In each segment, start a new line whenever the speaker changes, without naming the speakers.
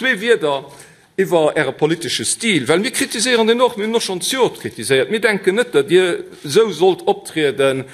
Zwee Wierder iwwer Äre politesche Stil, well mir kritiséieren deen och, mir hunn och schonn d'Jort kritiséiert. Mir denken net, datt Dir esou sollt optrieden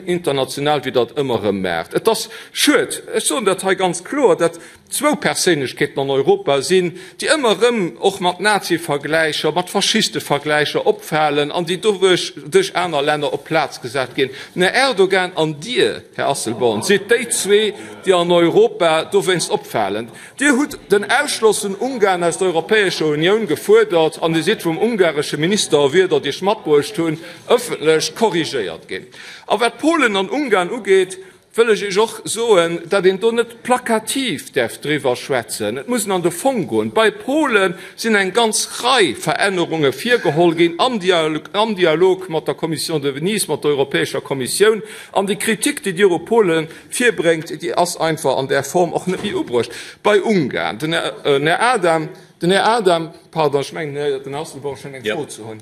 international, wéi Der et ëmmer erëm maacht. Et ass schued, ech soen dat hei ganz kloer, datt zwou Perséinlechkeeten an Europa sinn, déi ëmmer erëm och mat Nazi-Vergläicher, mat Faschistevergläicher opfalen an déi doduerch duerch aner Länner op d'Plaz gesat ginn. Den Här Erdogan an Dir, Här Asselborn, sidd déi zwee, déi an Europa dowéinst opfalen. Dir hutt den Ausschloss vun Ungarn aus der Europäescher Unioun gefuerdert an Dir sidd vum ungaresche Minister, a Wierder, déi ech matbruecht hunn, ëffentlech korrigéiert ginn. A wat Polen an Ungarn ugeet, wëll ech Iech och soen, datt een do net plakativ däerf driwwer schwätzen. Et muss een an de Fong goen. Bei Pole sinn eng ganz Rei Verännerunge virgeholl ginn am Dialog mat der Commission de Venise, mat der Europäescher Kommissioun. An déi Kritik, déi Dir u Polen virbréngt, déi ass einfach an där Form och net méi ubruecht. Bei Ungarn, den Här Adam, den Här Adam, pardon, ech mengen, den Här Asselborn schéngt eng Fro ze hunn.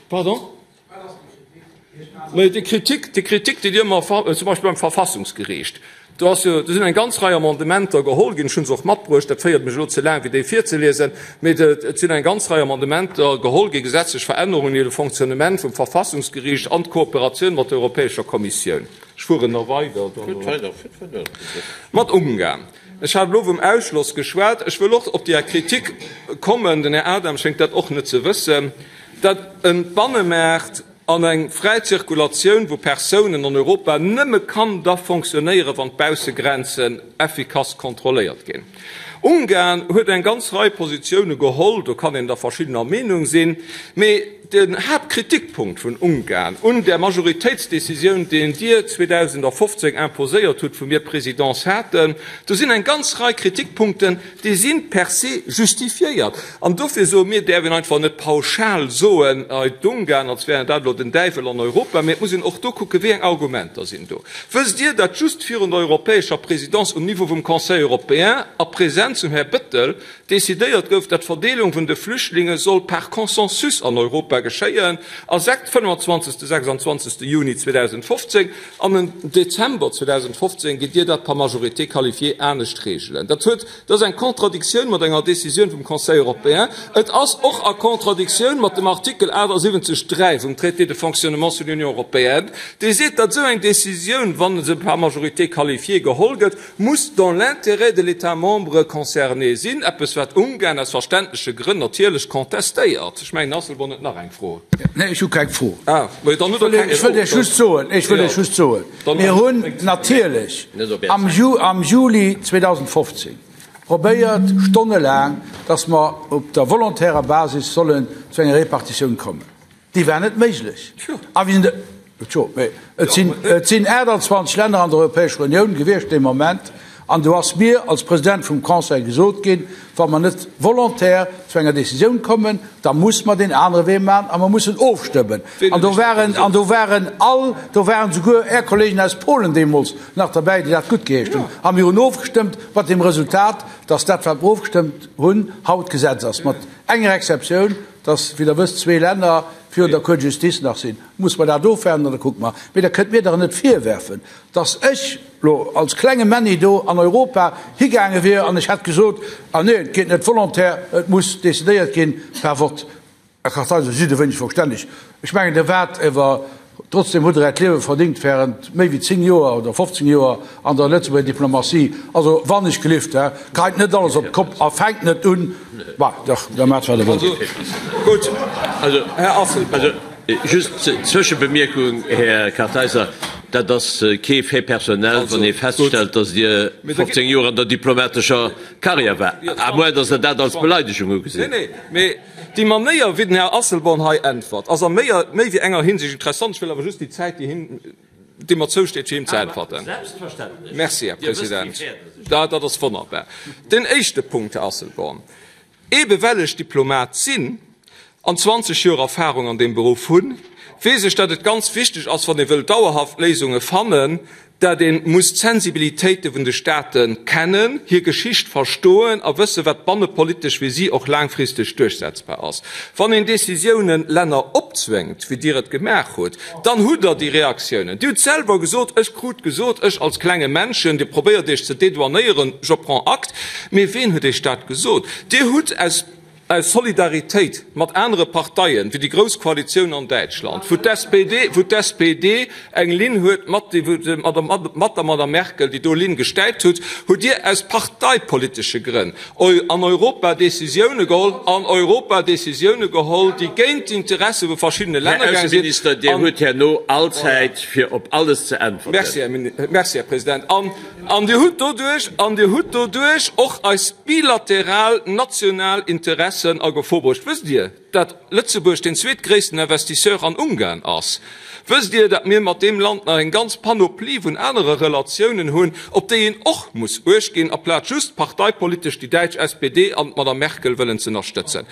Pardon? Mä déi Kritik, déi Kritik, déi Dir mer zum Beispill beim Verfassungsgeriicht, do ass jo, do sinn eng ganz Rei Amendementer geholl ginn, ech hu se och matbruecht, dat féiert mech elo ze laang, fir déi virzeliesen, mä et sinn eng ganz Rei Amendementer geholl ginn, gesetzlech Verännerungen, déi de Fonctionnement vum Verfassungsgeriicht an d'Kooperatioun mat der Europäescher Kommissioun, ech fueren nach weider, mat Ungarn. Ech hat elo vum Ausschloss geschwat. Ech wëll och op déi Kritik kommen, den Här Adam schéngt dat och net ze wëssen, datt e Bannemaart an eng fräi Zirkulatioun vu Persounen an Europa nëmme kann da fonctionnéieren, wann d'Baussegrenzen effikass kontrolléiert ginn. Ungarn huet eng ganz Rei Positioune geholl, do kann een da verschiddener Meenung sinn, mee den Haaptkritikpunkt vun Ungarn un där Majoritéitsdecisioun, déi Dir 2015 imposéiert hutt, wou mir d'Présidence haten, do sinn eng ganz Rei Kritikpunkten, déi si per se justifiéiert. An dofir soe mir, et däerf een einfach net pauschal soen, hei d'Ungarn, als wären dat elo den Däiwel an Europa, mee et muss een och do kucken, wéi eng Argumenter sinn do. Wësst Dir, datt just virun der europäescher Présidence um Niveau vum Conseil européen a Präsenz vum Här Bettel decidéiert gouf, datt d'Verdeelung vun de Flüchtlinge soll par consensus an Europa geschéien, a 25. 26. Juni 2015 an en Dezember 2015 gitt Dir dat par majorité qualifiée anescht regelen? Dat huet Dat ass eng Contradictioun mat enger Décisioun vum Conseil européen. Et ass och a Contradictioun mat dem Artikel 78, 3 vum Traité de fonctionnement sur l'Union européenne, dee seet, datt esou eng Décisioun, wa se par majorité qualifiée geholl gëtt, muss dans l'intérêt de l'État membre concerné sinn, eppes wat Ungarn aus verständleche Grënn natierlech contestéiert. Ech mengen, Asselborn huet nach eng Fro.
Nee, ech hu keng Fro. Ah, mä dann hutt Der keng. Ech wëllt Iech just soen, ech wëll Iech just soen, Mir hunn natierlech am Juli 2015 probéiert, stonnelaang, dass mer op der volontärer Basis sollen zu enger Repartitioun kommen. Déi war net méiglech. A mir sinn, tjo, mee et sinn, et sinn 28 Länner an der Europäescher Unioun gewiescht dee Moment, an do ass mir als President vum Conseil gesot ginn, Wa mer net volontaire zu enger Décisioun kommen, da muss mer deen anere Wee maachen a mer mussen ofstëmmen. An do waren, an do waren all, do waren souguer Är Kollegen aus Polen deemools nach derbäi, déi dat guttgeheescht hunn. A mir hunn ofgestëmmt mat dem Resultat, dass dat, wat mer ofgestëmmt hunn, haut Gesetz ass, mat enger Exceptioun, dass, wéi Der wësst, zwee Länner virun der Cour de justice nach sinn. Muss mer dat ofwaarden an da kucke mer. Mee Der kënnt mir dach net virwerfen, dass ech lo als klenge Männi do an Europa higaange wier an ech hätt gesot, Ah nee, et geet net volontaire, et muss decidéiert ginn par vote. Här Kartheiser, Sidd e wéineg verstänneg. Ech mengen, Der waart ewer, trotzdem hutt Der Äert Liewe verdingt während méi wéi 10 Joer oder 15 Joer an der Lëtzebuerger Diplomatie. Also, wann ech gelift, hä, geit net alles op d'Kopp a fänkt net un, bah, dach, da maacht wat Der wëllt.
Gutt, Här Asselborn.
Just Zwëschebemierkung, Här Kartheiser, dat ass kee Fait personnel, wann ee feststellt, datt Dir 15 Joer an der diplomatescher Carrière waart, à moins datt Der dat als Beleidegung ugesitt.
Nee, nee, mee déi Manéier, wéi den Här Asselborn hei äntwert, ass a méi wéi enger Hinsicht interessant. Ech wëll awer just déi Zäit, déi him, déi mer zousteet, fir him ze äntwerten. Merci, Här President. Dat ass wonnerbar. Den éischte Punkt, Här Asselborn, Ebe well ech Diplomat sinn an 20 Joer Erfahrung an deem Beruff hunn, weess ech, datt et ganz wichteg ass, wann ee wëll dauerhaft Léisunge fannen. Dat ee muss d'Sensibilitéite vun de Staate kennen, hir Geschicht verstoen a wëssen, wat bannepolitesch fir si och laangfristeg duerchsetzbar ass. Wann een Decisiounen Länner opzwéngt, wéi Dir et gemaach hutt, dann hutt Der déi Reaktiounen. Dir hutt selwer gesot, ech krut gesot, ech als klenge Männchen, Dir probéiert Iech ze dedouanéieren, je prends acte. Mee ween huet Iech dat gesot? Dir hutt aus. Aus Solidaritéit mat anere Parteien, wéi déi grouss Koalitioun an Däitschland, wou d'SPD, wou d'SPD eng Linn huet mat mat der Madame Merkel, déi do Linn gestäipt hutt, hutt Dir aus parteipolitesche Grënn an Europa Décisioune geholl, an Europa Décisioune geholl, déi géint d'Interesse vu verschiddene
Länner
Här
gaange sinn. Ausseminister, Dir hutt herno all Zäit, fir op alles ze äntwerten.
Merci, Här Merci, Här President. An An Dir hutt doduerch, an Dir hutt doduerch och eis bilateral national Interessen a Gefor bruecht. Wësst Dir, dat Lëtzebuerg deen zweetgréissten Investisseur an Ungarn ass? Wësst Dir, dat mir mat deem Land nach eng ganz Panoplie vun anere Relatiounen hunn, op déi een och muss Uecht ginn, aplaz just parteipolitesch déi däitsch SPD an d'Madame Merkel wëllen z'ënnerstëtzen?